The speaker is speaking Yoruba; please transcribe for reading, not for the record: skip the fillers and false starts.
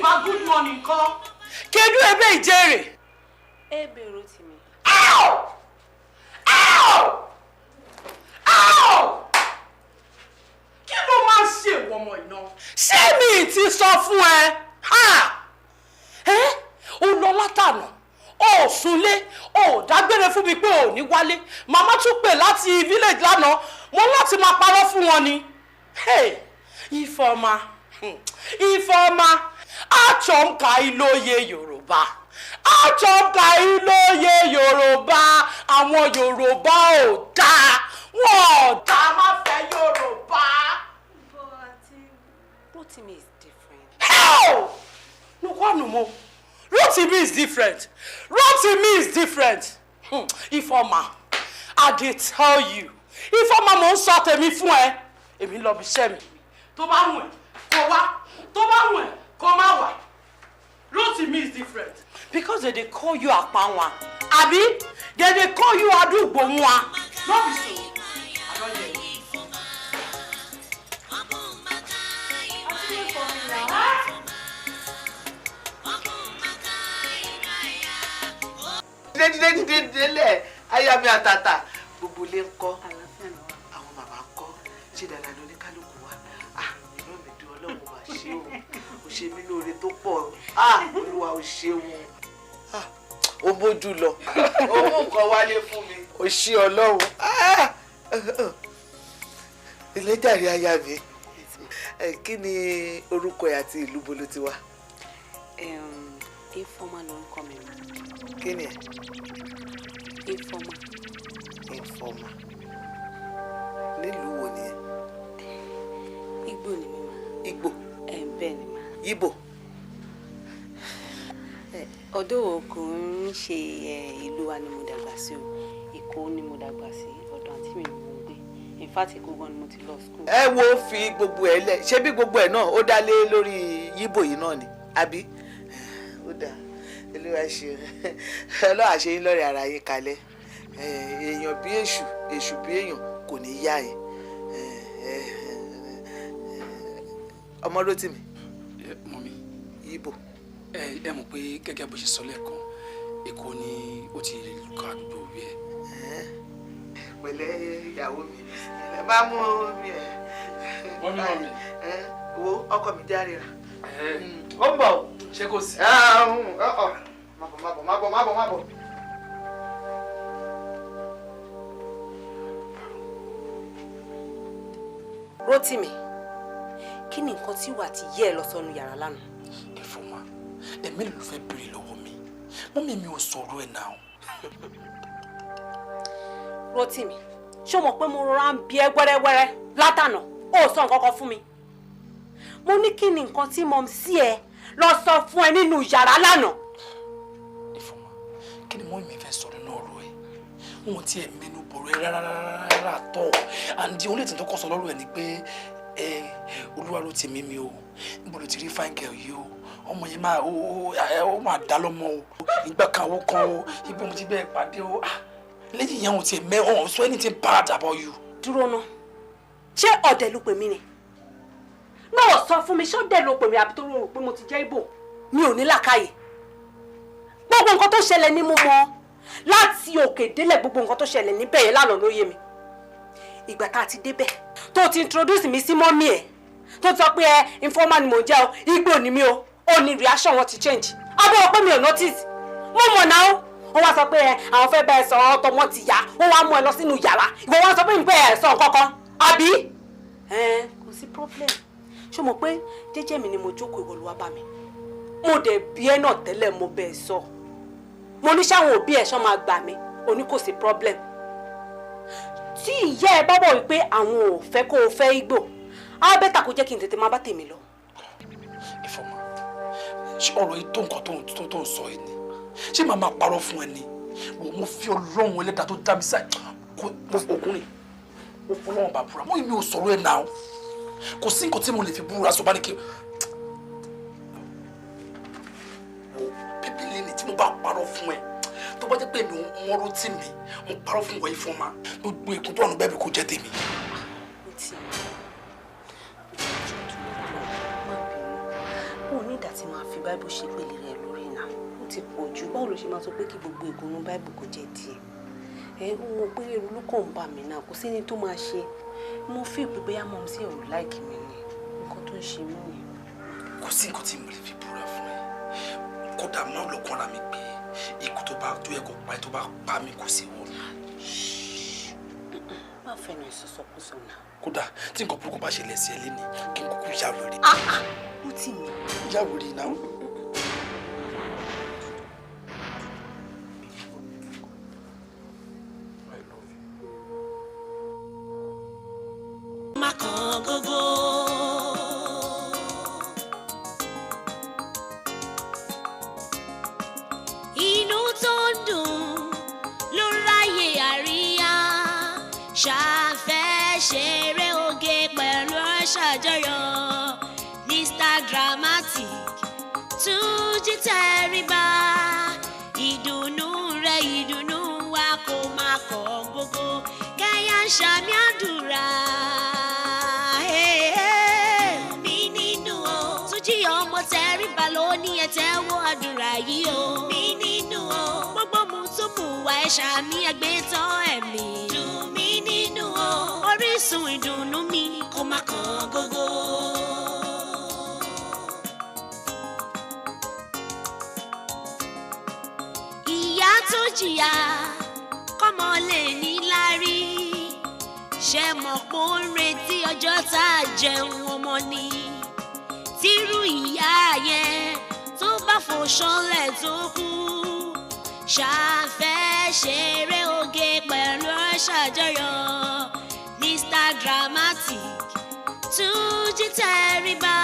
Ma, good morning kọ́. Kedu ebe ijere? Ebe Rotimi. Ow! Ow! Ow! Kí ló máa ń ṣe ìwọ ọmọ iná? Ṣé mi ti sọ fún ẹ? Ha! Ẹ́ o lọ látànà, o ò súnlé, o ò dágbére fún mi pé o ò ní wálé. Màmá tún pè láti village lánàá, mo láti máa parọ́ fún wọn ni. Hey! Ifeọma, Ifeọma, achọ m ka ị lóye Yorùbá. Achọ m ka ị lóye Yorùbá. Àwọn Yorùbá ò dáa. Wọn ò dáa, má fẹ́ Yorùbá. But Aunty, Rotimi is different. Hell! Nukwanu mo. Rotimi is different. Rotimi is different. Ifeọma, I dey tell you. Ifeọma, mo ń sọ tèmi fún ẹ. Èmi lọ bí iṣẹ́ mi. Tó bá wùn ẹ́, kó wá. Tó bá wùn ẹ́, kó má wá. Rotimi is different. Because they dey call you Apanwa. Abi? They dey call you Adugbonwa. No be so. I don hear you. Aunty, wait for me now. Dídé dídé dídé délẹ̀, aya mi àtàtà, gbogbo ilé ń kọ́? Àlàáfíà ló wà. Àwọn màmá ń kọ́? Ṣé dáadáa ló ní kálukú wa? Ah, inú mi dùn. Ọlọ́run mà ṣe o, o ṣe mí lóore tó pọ̀. Ah, Olúwa, o ṣeun. Ah, o mójú lọ, o mú nǹkan wálé fún mi, o ṣé Ọlọ́run. Ah, ìlẹ́jàre aya mi. Kí ni orúkọ ẹ àti ìlú bo ló ti wá? Ifeọma lorúkọ mi mà. Kí ni ẹ? Ifeọma. Ifeọma, nílùú wo ni ẹ? Ìgbò ni mi mà. Ìgbò? Bẹ́ẹ̀ ni mà. Yíbò? Ọ̀dọ̀ kò ń ṣe ìlú wa ni mo dàgbà sí o. Èkó ni mo dàgbà sí. Ọ̀dọ̀ àǹtí mi ni mo ń gbé. In fact, Èkó gan ni mo ti lọ school. Ẹ wo, fi gbogbo ẹ lẹ. Ṣé bí gbogbo ẹ náà ó dá lé lórí yíbò yìí náà ni àbí? Ó dà, Olúwa ṣe, Ọlọ́run àṣẹ yín lọ́rẹ̀ ara yín kalẹ̀. Èèyàn bí èṣù, èṣù bí èèyàn kò ní yá yín. Ọmọ Rótìmí. Mummy. Yíbò. Ẹ mọ̀ pé gẹ́gẹ́ bó ṣe sọ lẹ́ẹ̀kan, Èkó ni ó ti kọ́ àdúgbò bí ẹ. Pẹ̀lẹ́, ìyàwó mi, ẹ bá mú mi ẹ. Mummy, mummy. Wo, ọkọ mi járe rà. Ó ń bọ̀. Ṣé kò sí? Má bọ̀, má bọ̀, má bọ̀, má bọ̀, má bọ̀. Rótìmí, kí ni nǹkan tí wàá ti yẹ ẹ lọ sọnù yàrá lánàá? Ifeọma, ẹ̀mí ló fẹ́ béèrè lọ́wọ́ mi. Mummy, mi ò sọ̀rọ̀ ẹ̀ náà. Rótìmí, ṣé o mọ̀ pé mo rọra ń bi ẹ́ wẹ́rẹ́wẹ́rẹ́ látànà, ó sọ nǹkan kan fún mi? Mo ní kí ni nǹkan tí mo sí ẹ lọ sọ fún ẹ nínú yàrá lánàá? Ifeọma, kí ni mummy mi fẹ́ sọ nínú ọ̀rọ̀ ẹ̀? Wọn ti ẹ̀ mẹ́nu bọ̀rọ̀ ẹ rárá rárá tọ̀. And the only thing tó kọ́ sọ lọ́rọ̀ ẹ̀ ni pé ẹ olúwa ló ti mímí o, níbo ló ti rí fine girl yìí o, ọmọ yẹn máa ó máa dá lọ́mọ o, ìgbà kan owó kan o, ibo mo ti bẹ́ẹ̀ pàdé o. Ah, lẹ́yìn yẹn, wọn ti mẹ́ ọ̀hún so anything bad about you. Dúró ná, ṣé ọ̀dẹ̀ ló pè mí ni? Náà sọ fún mi, ṣé ọ̀dẹ̀ ló pè mí àbí tó rò pé mo ti jẹ́ Ìgbò mi ò ní làákàyè? Gbogbo nǹkan tó ṣẹlẹ̀ ni mo mọ̀ láti òkè délẹ̀. Gbogbo nǹkan tó ṣẹlẹ̀ níbẹ̀ yẹn lánàá ló yé mi. Ìgbà tá a ti débẹ̀, tó ti introduce mi sí mummy ẹ̀, tó ti sọ pé ẹ informer ni mò ń jẹ́ o, Ìgbò ni mi o, ó ní reaction wọn ti change. Abọ́ pé mi ò notice? Mo mọ̀ náà. Wọ́n wá sọ pé ẹ àwọn fẹ́ bá ẹ sọ̀rọ̀ tọmọ ti yá. Wọ́n wá mú ẹ lọ sínú yàrá. Ìwọ wá sọ pé mi pé ẹ sọ nǹkan kan àbí? Ẹ kò sí problem. Ṣé o mọ̀ pé jẹ́jẹ́ mi ni mo jókòó, ìwọ ló wá bá mi? Mo dẹ̀ bí ẹ náà tẹ́lẹ̀, mo bẹ̀ sọ, mo ní sáwọn òbí ẹ̀ sọ máa gbà mí, o ní kò sí problem. Tí ìyá ẹ bá bọ̀ wípé àwọn ò fẹ́ kó o fẹ́ Ìgbò, á better kó jẹ́ kí n tètè máa bá tèmi lọ. Ifeọma, ṣé ọ̀rọ̀ yìí tó nǹkan tó ń sọ yìí ni? Ṣé màá máa parọ́ fún ẹ ni? Wò, mo fi Ọlọ́run ẹlẹ́dàá tó dá mi sáì, mo ògùn rìn, mo fọlọ́run bá búra, mo mi ò sọ̀rọ̀ ẹ̀ náà. Kò sí nǹkan tí mo lè fi búra sọ bá ní kí wò bíbélì ni. Tí mo bá parọ́ fún ẹ, tó bá jẹ́ pé mi wọ́n ró tì mí, mo parọ́ fún wọ́n, Ifeọma, gbogbo èkó tó wà nù bẹ́ẹ̀ bí kò jẹ́ tèmi. Ó ti jọ tó lọ, má bínú. Ó ní ìdá Láti máa fi Báíbù ṣépèlé rẹ lórí náà. Ó ti pọ̀ jù. Báwo ló ṣe máa sọ pé kí gbogbo ìgúnnú Báíbù kò jẹ́ tiẹ̀? Ẹ ó mọ̀ pé èrò ló kàn ń bà mí náà, kò sí ní tó máa ṣe. Mo fi ìpè bóyá mọ̀ sí ẹ̀rù láìkí mi ni. Nǹkan tó ń ṣe mí nìyẹn. Kò sí nǹkan tí mo lè fi búra fún ẹ. Kódà máa lọ kọ́ra mi pé ikú tó bá tó yẹ kó pa ẹ́ tó bá pa mí kò sí wọ́n. Má fẹnu ìsọsọkúsọ náà. Kódà tí nǹkan burúkú bá ṣẹlẹ̀ sí ẹ lénìí kí n kúkú ya wèrè. Ó tì mí. Ya wèrè náà. I love you. Má kàn gógó. Inú tó ń dùn ló ráyè àríyá, ṣàfẹ́ ṣeré oge pẹ̀lú ṣàjọyọ̀. Mr Dramatic Túnjí Tẹríba, ìdùnnú rẹ ìdùnnú wa kò máa kọ̀ gógó, kẹ́yà ń ṣàmì àdúrà. Mi nínú o, Túnjí ọmọ Tẹríba ló ní ẹ tẹ́wọ́ àdúrà yìí o. Mi nínú o, gbogbo mu tó mú wa ẹ ṣàmì ẹgbẹ́ tán ẹ̀mí. Dùn mí nínú o, orísun ìdùnnú mi kò má kàn gógó. Ìyá tó jìyà kọ́mọ lè ní láárí, ṣe mọ̀ pé ó ń retí ọjọ́ tá a jẹun ọmọ ni. Tírú ìyá yẹn tó bá fò ṣánlẹ̀ tó kú, ṣàfẹ́ ṣeré oge pẹ̀lú ṣàjọyọ̀. Mr Dramatic Túnjí Tẹríba.